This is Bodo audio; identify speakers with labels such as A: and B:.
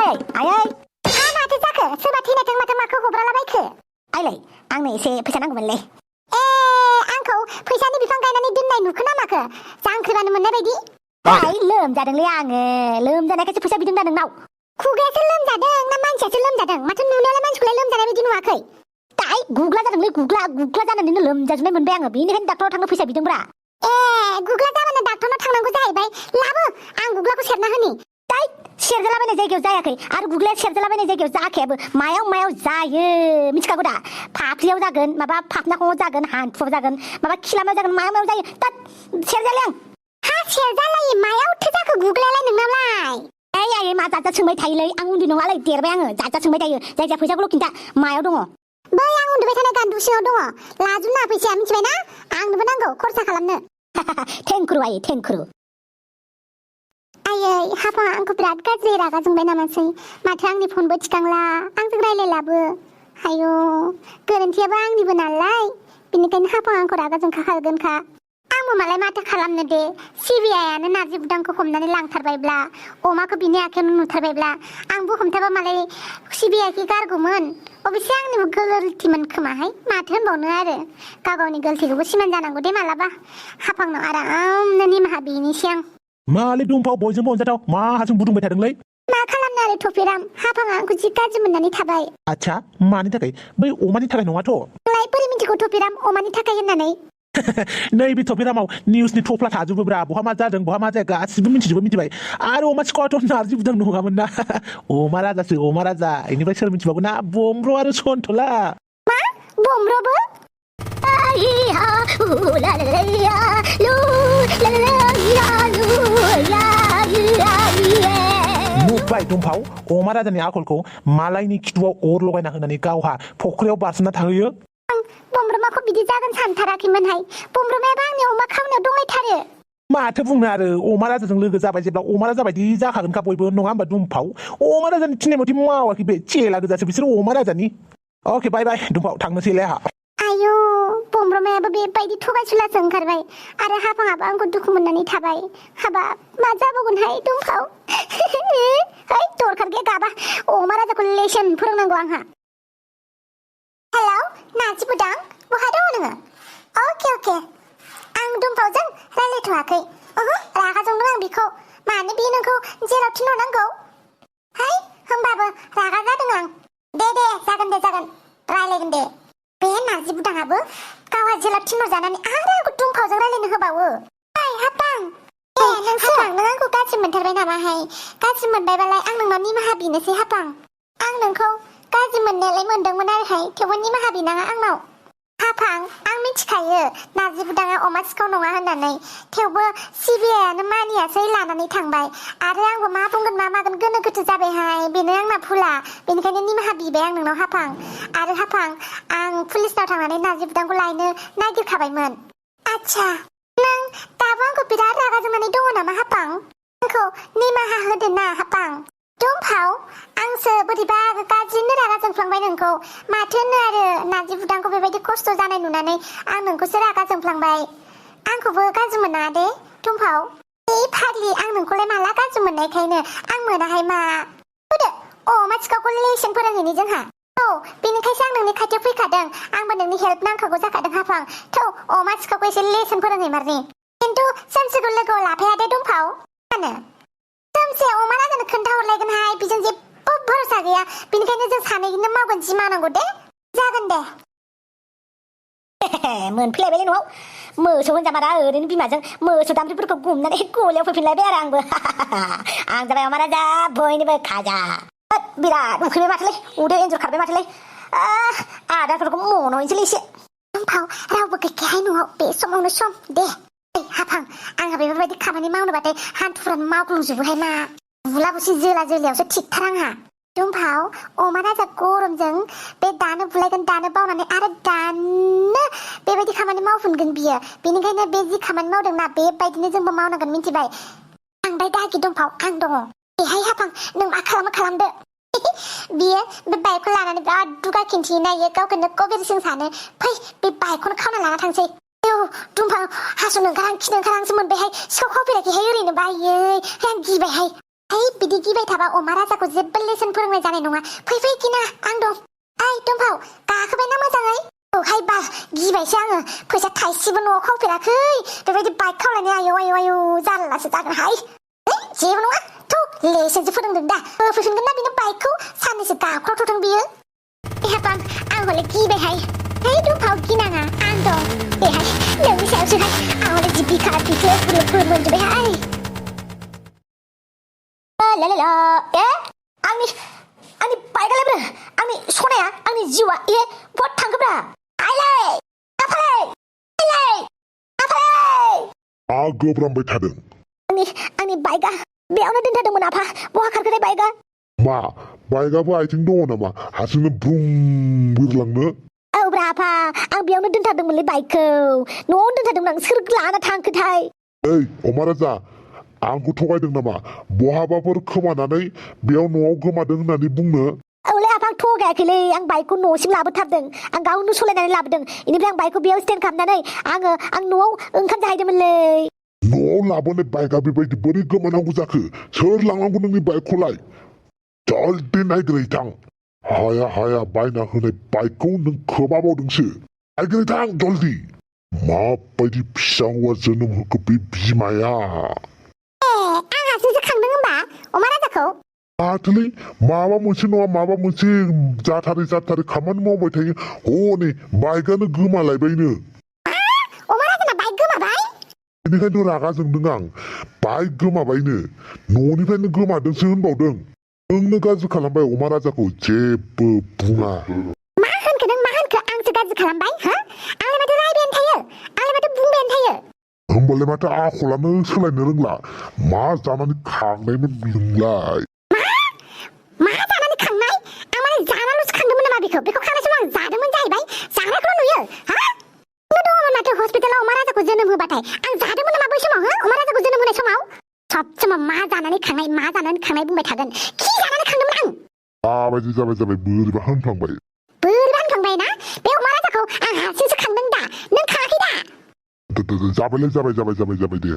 A: आयै
B: माथो जाखो सोरबा थैनायथों माथो माखौ हब्रालाबायखो
A: आइलै आंनो एसे फैसा नांगौमोनलै
B: आंखौ फैसानि बिफां गायनानै दोननाय नुखो ना माखो जांख्रिबानो मोननाय बायदि
A: आइ लोमजादोंलै आङो लोमजानायखायसो फैसा बिदों दा नोंनाव
B: खुगायासो लोमजादों ना मानसियासो लोमजादों माथो नुनायावलाय मानसिखौलाय लोमजानाय बायदि नुवाखै
A: दाय गुग्ला जादोंलै गुग्ला जानानैनो लोमजाजोबनाय मोनबाय आङो बेनिखायनो डाक्टराव थांनो फैसा बिदोंब्रा
B: गुग्ला जाबानो डाक्टरनाव थांनांगौ जाहैबाय लाबो आं गुग्लाखौ सेरना होनि
A: दाय सेरजालाबायनाय जायगायाव जायाखै आरो गुग्लाया सेरजालाबायनाय जायगायाव जाखायाबो मायाव जायो मिथिखागौ दा फाफ्लियाव जागोन माबा फाफ्नाखङाव जागोन हान्थुआव जागोन माबा खिलामायाव जागोन मायाव जायो दा सेरजाले आं
B: हा सेरजालायो मायावथो जाखो गुग्लायालाय नोंनावलाय
A: आयै मा जाजा सोंबाय थायोलै आं उन्दै नङालै देरबाय आङो जाजा सोंबाय थायो जायजा फैसाखौल' खिन्था मायाव दङ
B: बै आं उन्दुबाय थानाय गान्दु सिङाव दङ लाजुना फैसाया मिथिबायना आंनोबो नांगौ खरसा खालामनो
A: थेंक्रु आयै थेंक्रु
B: आयै हाफाङा आंखौ बिराद गाज्रि रागा जोंबाय नामासै माथो आंनि फनबो थिखांला आंजों रायलायलाबो आयौ गोरोन्थियाबो आंनिबो नालाय बेनिखायनो हाफाङा आंखौ रागा जोंखागोनखा आंबो मालाय माथो खालामनो दे सिबिआइआनो नारजि बुदांखौ हमनानै लांथारबायब्ला अमाखौ बिनि आखायावनो नुथारबायब्ला आंबो हमथाबा मालाय सिबिआइखौ गारगौमोन अबेसे आंनिबो गोरोन्थिमोन खोमाहाय माथो होनबावनो आरो गावनि गोरोन्थिखौबो सिमान जानांगौ दे मालाबा हाफांनाव आरामनो निमाहा बिनोसै आं
C: मालै दंफाव बयजोंबो अनजाथाव माहाजों बुदुंबाय थादोंलै
B: मा खालामनो आरो थफिराम हाफाङा आंखौ जि गाज्रि मोननानै थाबाय
C: आच्छा मानि थाखाय बै अमानि थाखाय नङाथ'
B: नोंलाय बोरै मिथिगौ थफिराम अमानि थाखाय होननानै
C: नैबे थफिरामाव निउसनि थफ्ला थाजोबोब्रा बहा मा जादों बहा मा जाया गासिबो मिथिजोबो मिथिबाय आरो अमा सिखावाथ' नारजि बुदां नङामोन ना अमा राजासो अमा राजा इनिफ्राय सोर मिथिबावगोन ना बम्ब्र आरो सन्थला
B: मा बम्ब्रबो
C: नुबाय दंफाव अमा राजानि आखलखौ मालायनि खिथुआव अर लगायना होनानै गावहा फख्रियाव बारसोमना थाहैयो
B: बम्ब्रमाखौ बिदि जागोन सानथाराखैमोनहाय बम्ब्रमायाबो आंनि अमा खावनायाव दंलायथारो
C: माथो बुंनो आरो अमा राजाजों लोगो जाबाय जेब्ला अमा राजा बायदि जाखागोनखा बयबो नङा होमबा दुमफाव अमा राजानि थिननाय मथे मावाखै बे चेला गोजासो बिसोर अमा राजानि अके बाय बाय दुमफाव थांनोसैलाय आहा
B: आयौ बम्ब्रमायाबो बेबायदि थगायसुलासो ओंखारबाय आरो हाफाङाबो आंखौ दुखु मोननानै थाबाय हाबा मा जाबावगोनहाय दुमफाव है दरखार गैया गाबा अमा राजाखौ लेसन फोरोंनांगौ आंहा हेलौ नारजि बुदां बहा दङ नोङो अके आं दुमफावजों रायलायथ'वाखै रागा जोंदों आं बिखौ मानो बियो नोंखौ जेराव थिनहरनांगौ है होमबाबो रागा जादों आं दे जागोन रायलायगोन दे बे नारजि बुदाङाबो गावहा जेराव थिनहरजानानै आरो आंखौ दुमफावजों रायलायनो होबावो हाफां नों आंखौ गाज्रि मोनथारबाय नामाहाय गाज्रि मोनबायबालाय आं नोंनाव निमाहा बिनोसै हाफां आं नोंखौ गाज्रि मोननायालाय मोनदोंमोन आरोहाय थेवबो निमाहा बिनाङा आंनाव हाफां आं मिथिखायो नारजि बुदाङा अमा सिखाव नङा होननानै थेवबो सिबिआइआनो मानियासै लानानै थांबाय आरो आंबो मा बुंगोन मा मागोन गोनो गोथो जाबायहाय बेनो आंना भुला बेनिखायनो निमाहा बिबाय आं नोंनाव हाफां आरो हाफां आं पुलिसनाव थांनानै नारजि बुदांखौ लायनो नागिरखाबायमोन आच्छा नों दाबो आंखौ बिराद रागा जोंनानै दङ नामा हाफां आंखौ निमाहा होदो ना हाफां दुमफाव आंसो बोरैबा गाज्रिनो रागा जोंफ्लांबाय नोंखौ माथो होनो आरो नारजि बुदांखौ बेबायदि खस्थ' जानाय नुनानै आं नोंखौसो रागा जोंफ्लांबाय आंखौबो गाज्रि मोना दे दुमफाव फाग्लि आं नोंखौलाय माला गाज्रि मोननायखायनो आं मोनाहाय मा होदो अमा सिखावखौ लेसन फोरोंहैनि जोंहा बेनिखायसो आं नोंनि खाथियाव फैखादों आंबो नोंनि हेल्प नांखागौ जाखादों हाफां थौ अमा सिखावखौ एसे लेसन फोरोंहैमारनि खिन्थु सोमसेखौ लोगोआव लाफाया दे दुमफाव मानो सोमसे अमा राजानो खोन्थाहरलायगोनहाय बेजों जेबो भरसा गैया बेनिखायनो जों सानैनो मावगोन जि मावनांगौ दे जागोन दे
A: मोनफैलायबायलै न'आव मोसौ होनजामारा ओरैनो बिमाजों मोसौ दामब्रिफोरखौ गुमनानै गलियाव फैफिनलायबाय आरो आंबो आं जाबाय अमा राजा बयनिबो खाजा बिराद उखैबाय माथोलै उदै एन्जर खारबाय माथोलै आदारफोरखौ मन'हैनोसैलै एसे दुमफाव रावबो गैखायाहाय न'आव बे समावनो सम दे हाफां आंहा बेफोरबायदि खामानि मावनोबाथाय हान्थुफ्रानो मावग्लुंजोबोहाय मा बुला बुसि जोला जोलियावसो थिगथार आंहा दुमफाव अमा राजा गरमजों बे दानो बुलायगोन दानो बावनानै आरो दानो बेबायदि खामानि मावफिनगोन बियो बेनिखायनो बे जि खामानि मावदोंना बेबायदिनो जोंबो मावनांगोन मिथिबाय बांद्राय दागि दुमफाव आं दङ बेहाय हाफां नों मा खालामो बियो बे बाइकखौ लानानै बिराद दुगा खिन्थियो नायो गावखौनो कबिरसिं सानो फै बे बाइकखौनो खावना लाना थांसै दुमफाव हासुनो ओंखारहां खिनो ओंखारहांसो मोनबायहाय सौखावफेराखैहाय ओरैनो बायै आं गिबायहाय
B: ओइ बिदि गिबाय थाबा अमा राजाखौ जेबो लेसन फोरोंनाय जानाय नङा फै गिना आं दं ओइ दुमफाव गाखोबायना मोजाङै औहाय बा गिबायसो आङो फैसा थाइसेबो न'आव खावफेराखै बेबायदि बाइक खावलायनाय आयौ जारलासो जागोनहाय जेबो नङा थ' लेसनसो फोरोंदों दा होफैफिनगोन ना बिनो बाइकखौ साननैसो गाख्रावथ'थों बियो हाबां आं हले गिबायहाय ओइ दुमफाव गिनाङा आं दं एहाय नोंनि सायावसोहाय आं हले जि बिखा बिखो बुलुद मोनजोब्बायहाय
A: लालाला आंनि बाइकआ लाब्रा आंनि सनाया आंनि जिउआ बहा थांखोब्रा आइलै आफालै
D: मा गोब्रामबाय थादों
A: आंनि बाइकआ बेयावनो दोनथारदोंमोन आफा बहा खारखोथाय बाइकआ
D: मा बाइकआबो आथिं दङ नामा हारसिंनो बुं बिरलांनो
A: औब्रा आफा आं बेयावनो दोनथारदोंमोनलै बाइकखौ न'आवनो दोनथारदोंमोन आं सोर लाना थांखोथाय
D: ओइ अमा राजा आंखौ थगायदों नामा बहाबाफोर खोमानानै बेयाव न'आव गोमादों होननानै बुंनो
A: औलै आफा आं थगायाखैलै आं बाइकखौ न'सिम लाबोथारदों आं गावनो सलायनानै लाबोदों बेनिफ्राय आं बाइकखौ बेयाव स्टेन्ड खालामनानै आं न'आव ओंखाम जाहैदोंमोनलै
D: न'आव लाबोनाय बाइकआ बेबायदि बोरै गोमानांगौ जाखो सोर लांनांगौ नोंनि बाइकखौलाय जल्दि नायग्रोथां हाया बायना होनाय बाइकखौ नों खोमाबावदोंसो नायग्रोथां जल्दि माबायदि फिसा हौवा जोनोम होखो बे बिमाया
B: आं हारसिंसो खांदों होमबा अमा राजाखौ
D: माथोलै माबा मोनसे नङा माबा मोनसे जाथारै खामानि मावबाय थायो हनै बाइकआनो गोमालायबायनो
B: अमा राजाना बाइक गोमाबाय
D: बेनिखायनो रागा जोंदों आं बाइक गोमाबायनो न'निफ्रायनो गोमादोंसो होनबावदों नोंनो गाज्रि खालामबाय अमा राजाखौ जेबो बुङा
B: मा होनखो आंसो गाज्रि खालामबाय हो आंलाय माथो रायबायानो थायो आंलाय माथो बुंबायानो थायो
D: होमबालाय माथो आखलानो सोलायनो रोंला मा जानानै खांनायमोन नोंलाय
B: मा जानानै खांनाय आं माने जानानैसो खांदोंमोन नामा बेखौ खांनाय समाव आं जादोंमोन जाहैबाय जानायखौल' नुयो हा दङमोन माथो हस्पिटालाव अमा राजाखौ जोनोम होबाथाय आं जादोंमोन नामा बै समाव हो अमा राजाखौ जोनोम होनाय समाव सब समाव मा जानानै खांनाय बुंबाय थागोन खि जानानै खांदोंमोन आं
D: माबायदि जाबाय बोरैबा होनफ्लांबाय
B: ना बे अमा राजाखौ आं हारसिंसो खांदों दा नों खाङाखै दा
D: जाबायलाय जाबाय दे